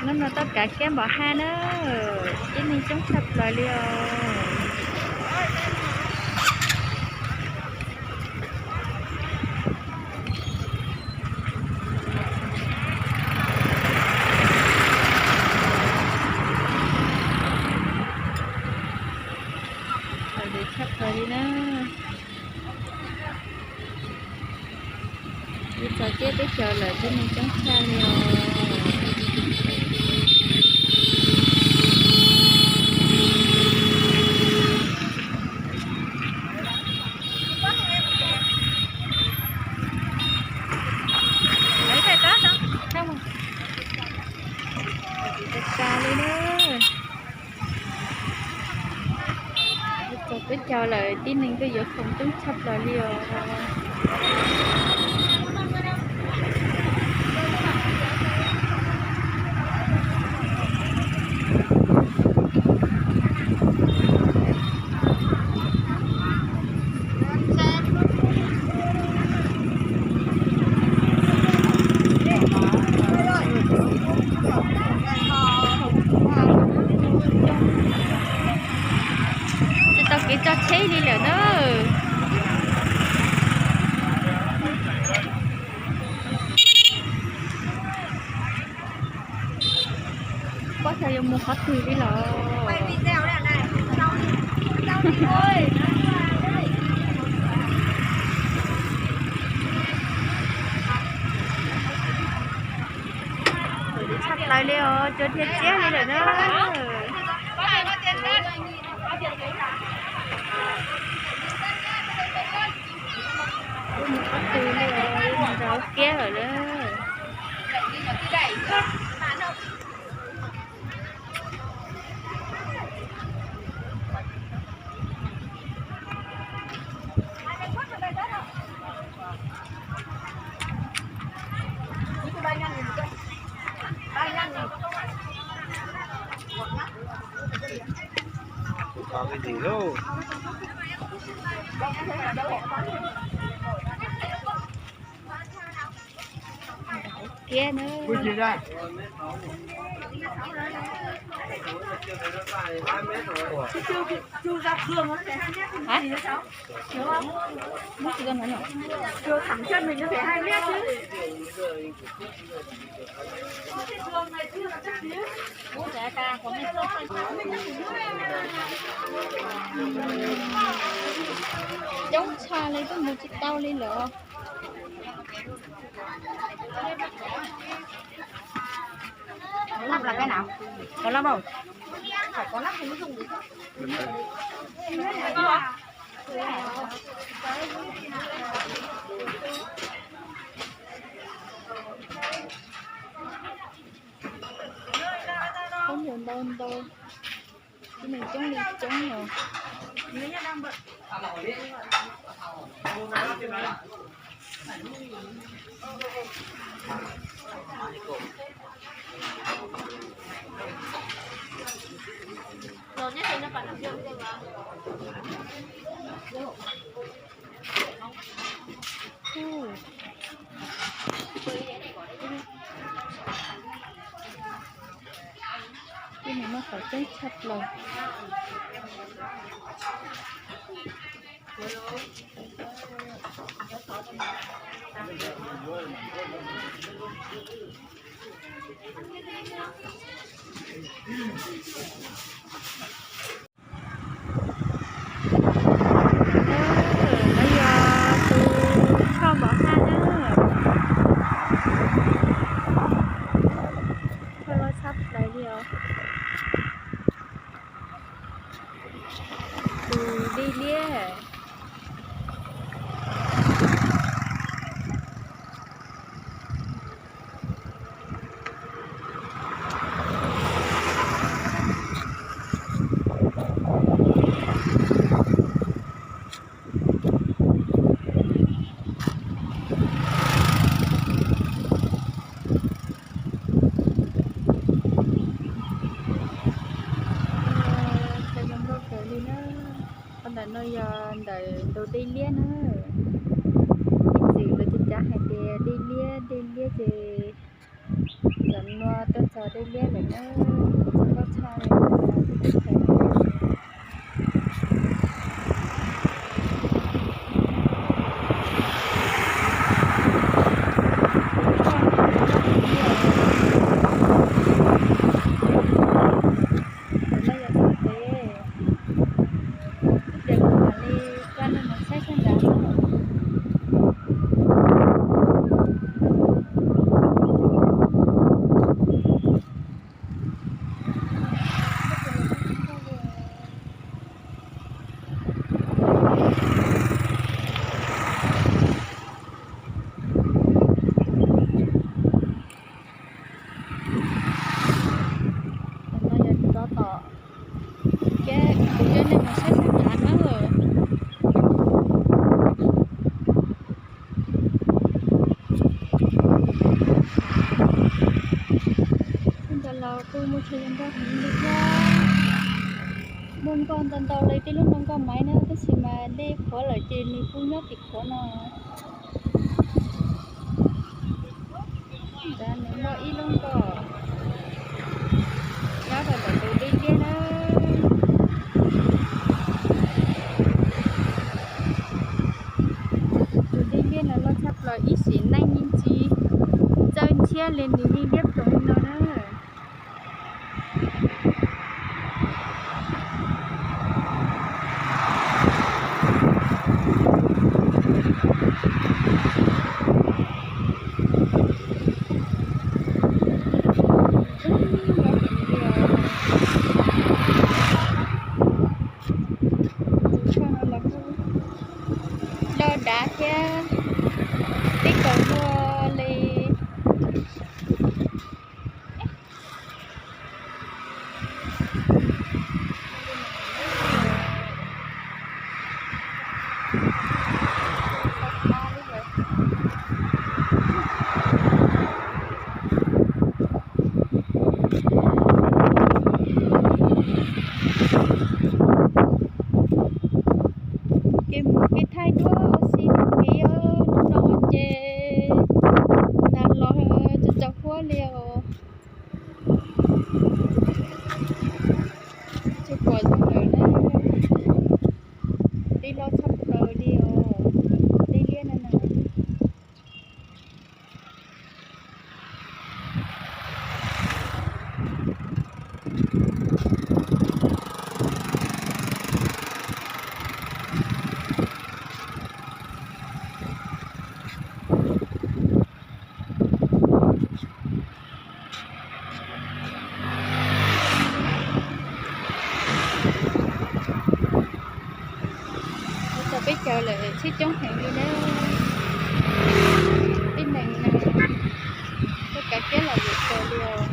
Hnub no toj kav kiab npam haj na, tib neeg coob tshaj plaws li os. Txawv tshaj plaws li na. Wb txog ciab teb chaws lawm, tib neeg coob tshaj li os. Lawv tsis tau tas li na. Wb txog teb chaws lawm, tib neeg kuj yuav khoom coob tshaj plaws li os. Tsis tau kev tso tsheb li lawm na. Pob xyov yuav mus qhov twg li los. Txawv tshaj plaws li os, cua dhia ciab li lawm na. Wb mus qhov twg li os, wb mus rau kiab lawm na. Kiab na. Hả? Múc cho con nó nhỏ. Trường thẳng chân mình có thể hai mét chứ. Coob tshaj li, twb mus tsis tau li lawm. Có lắp là cái nào? Có lắp không? Phải có lắp thì mới dùng được chứ. Coob ntau ntau, tib neeg coob li coob os. Tej no muaj qhov coob tshaj plaws. No yog tus choj npam haj na. Choj loj tshaj plaws li os. Tus dej liab. Txawv nkauj kawg li na. Qhov ntawm no yog ntawm tus dej liab na. Ib txwm lawv cov cav hais tias dej liab dej liab ces txawm Nua tuaj txog dej liab lawm na, txog nkauj tshaj li. Tam no yog txog pem, ib pliag kuv mam li coj nej mus saib sab nrad na. Tam no yog rov tom, kuv coj nej mus saib sab nrad na. Ntawd los kuj muaj tsheb zoo nkauj heev li thiab. Muaj nkoj ntau ntau li tej lub nkoj maiv na, tab sis mas dej qhuav lawm ces nws kuj nyob tim qhuav no. Nrad nws muaj ib lub nkoj nyob rau ntawm tus dej liab na. Tus dej liab no loj tshaj plaws ib sim neej yeej tsis txawj ntshiab li nws yeej liab ploog li no na. Loj dav thiab, teb kaus muaj li. Kev mus kev thaij duab ua si kev hnub no ces nag los tsaus tsaus huab li os. Tsis pom zoo lawm na. Dej loj tshaj plaws li os, dej liab no na. Kuv tau peb caug lawm, tsheb coob heev li na. Tib neeg na, tuaj kav kiab los yuav txog li os.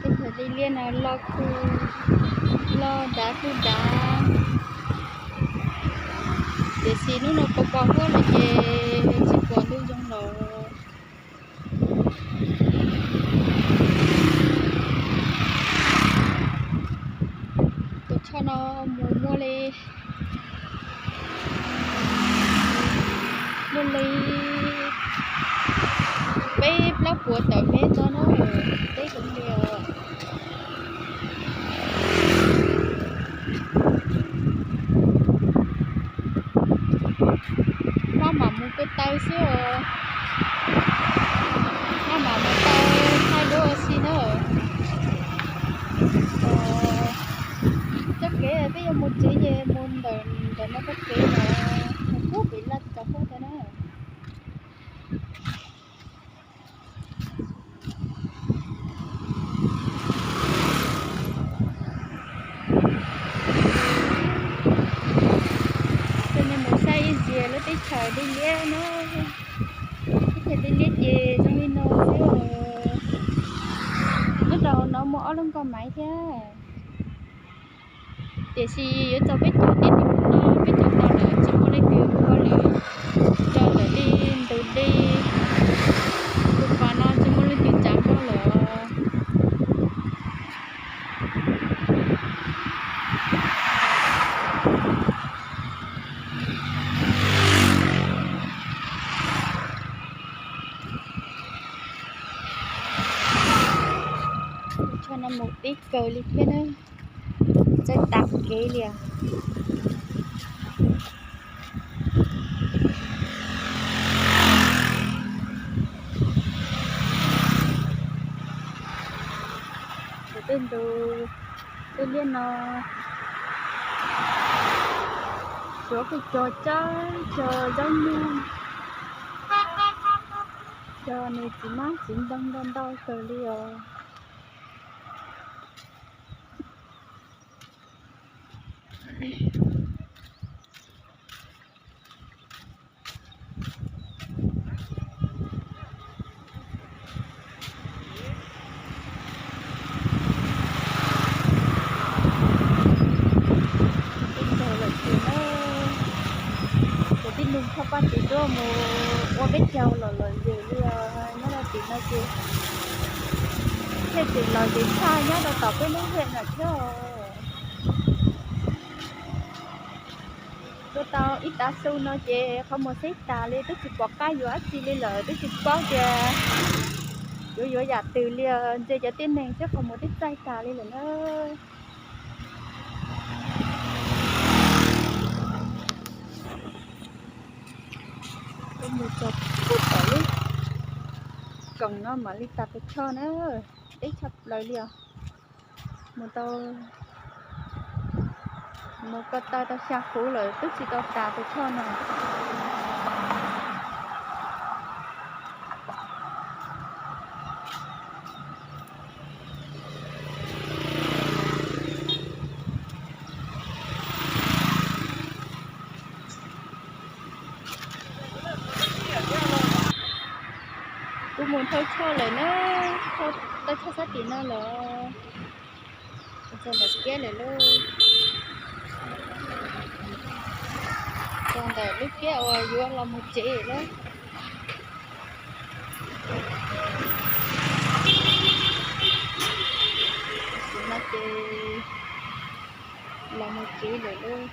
Tej thaum dej liab no loj kuj loj dav kuj dav, tiam sis hnub no pos pos huab lawm ces tsis pom ntuj zoo lawm. Tus choj no mus muaj li, muaj li peb plaub puas tawm mev txog na, teb heev li os. Hmab mam mus taw taw xwb os. Hmab mam mus taw thaij duab ua si na. Txoj kev peb yuav mus tsev ces mus ntawm, ntawm no txoj kev no, mus pub pem laj tov huab tau na. Coj nej mus saib ib ntsis lub teb chaws dej liab na, teb chaws dej liab ces zoo li no xwb os. Nyob rau hauv no muaj ob lub nkoj maiv thiab. Tiam sis yuav txog peb cov tib neeg no, peb cov tau lawm tsis muaj leej twg ua hauj lwm rau lawm li. Ntug dej, tus pas no tsis muaj leej twg tsav nroj lawm. Tus tsho no mus tib kaws li thiab na, txawj tas kev li os. Tej ntug, tej liaj no, suav kuj cog tsawb, cog zaub nyuj, cog nws txiv hmab txiv ntoo ntau ntau kawg li os. Teb chaws lawm tiag na, cov tib neeg thaj paj tis tuaj mus ua teb chaws los lom zem li os. Nyob rau tim no ces thiaj tseem lom zem tshaj nyob rau tom peb lub hiam no thiab os. Tuaj tau ib tav su no ces qhov muag xib tas li, twb tsis pom qab yuav dab tsi li lawm, twb tsis paub tias yuav yuav yam twg li os. Ntsia cov tib neeg xwb qhov muag twb txaij tas li lawm na. Mus txog pub tom lub koom no mam li tas tus choj na, deb tshaj plaws li os. Mus tau, mus ko taw tau xya huv lawm twb tsis tau tas tus choj no. Kuv mus thauj choj lawm na, thauj tau choj sab tim no lawm. Txog ntawm kiab lawm lauj. Txog ntawm lub kiab uas yuav los mus tsev lawm. Tam sim no ces los mus tsev lawm lauj.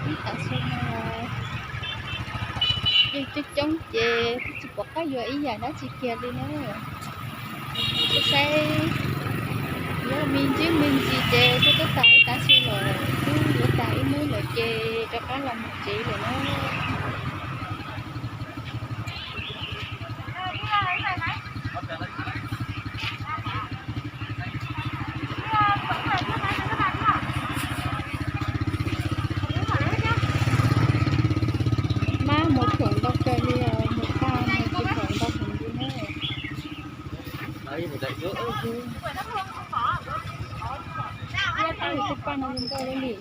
Ib tav su no yeej coob coob ces twb tsis pom qab yuav ib yam dab tsi kiag li na. Saib saib, yuav me ntsis me ntsis ces twb twb tas ib tav su lawm, twb yuav tas ib hnub lawm ces rov qab los mus tsev lawm na. Mab mus khoom ntau kawg li os, mus paj mus tsis khoom ntau heev li na. Tus paj no zoo nkauj li.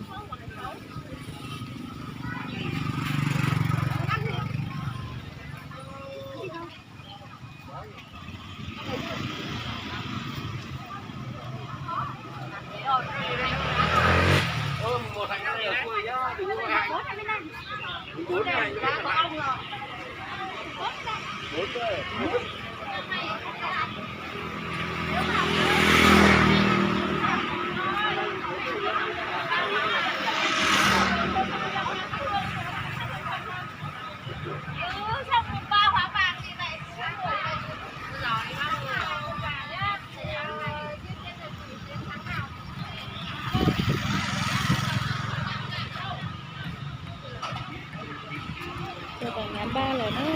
Tau nqa npaj lawm na,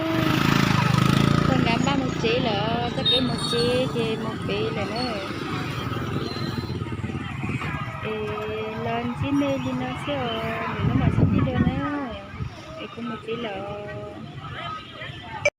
tau nqa npaj mus tsev lawm, txoj kev mus tsev ces mus pem lawm na. Es los ntsib nej li no xwb os, lwm hnub mam sib ntsib dua na. Es kuv mus tsev lawm.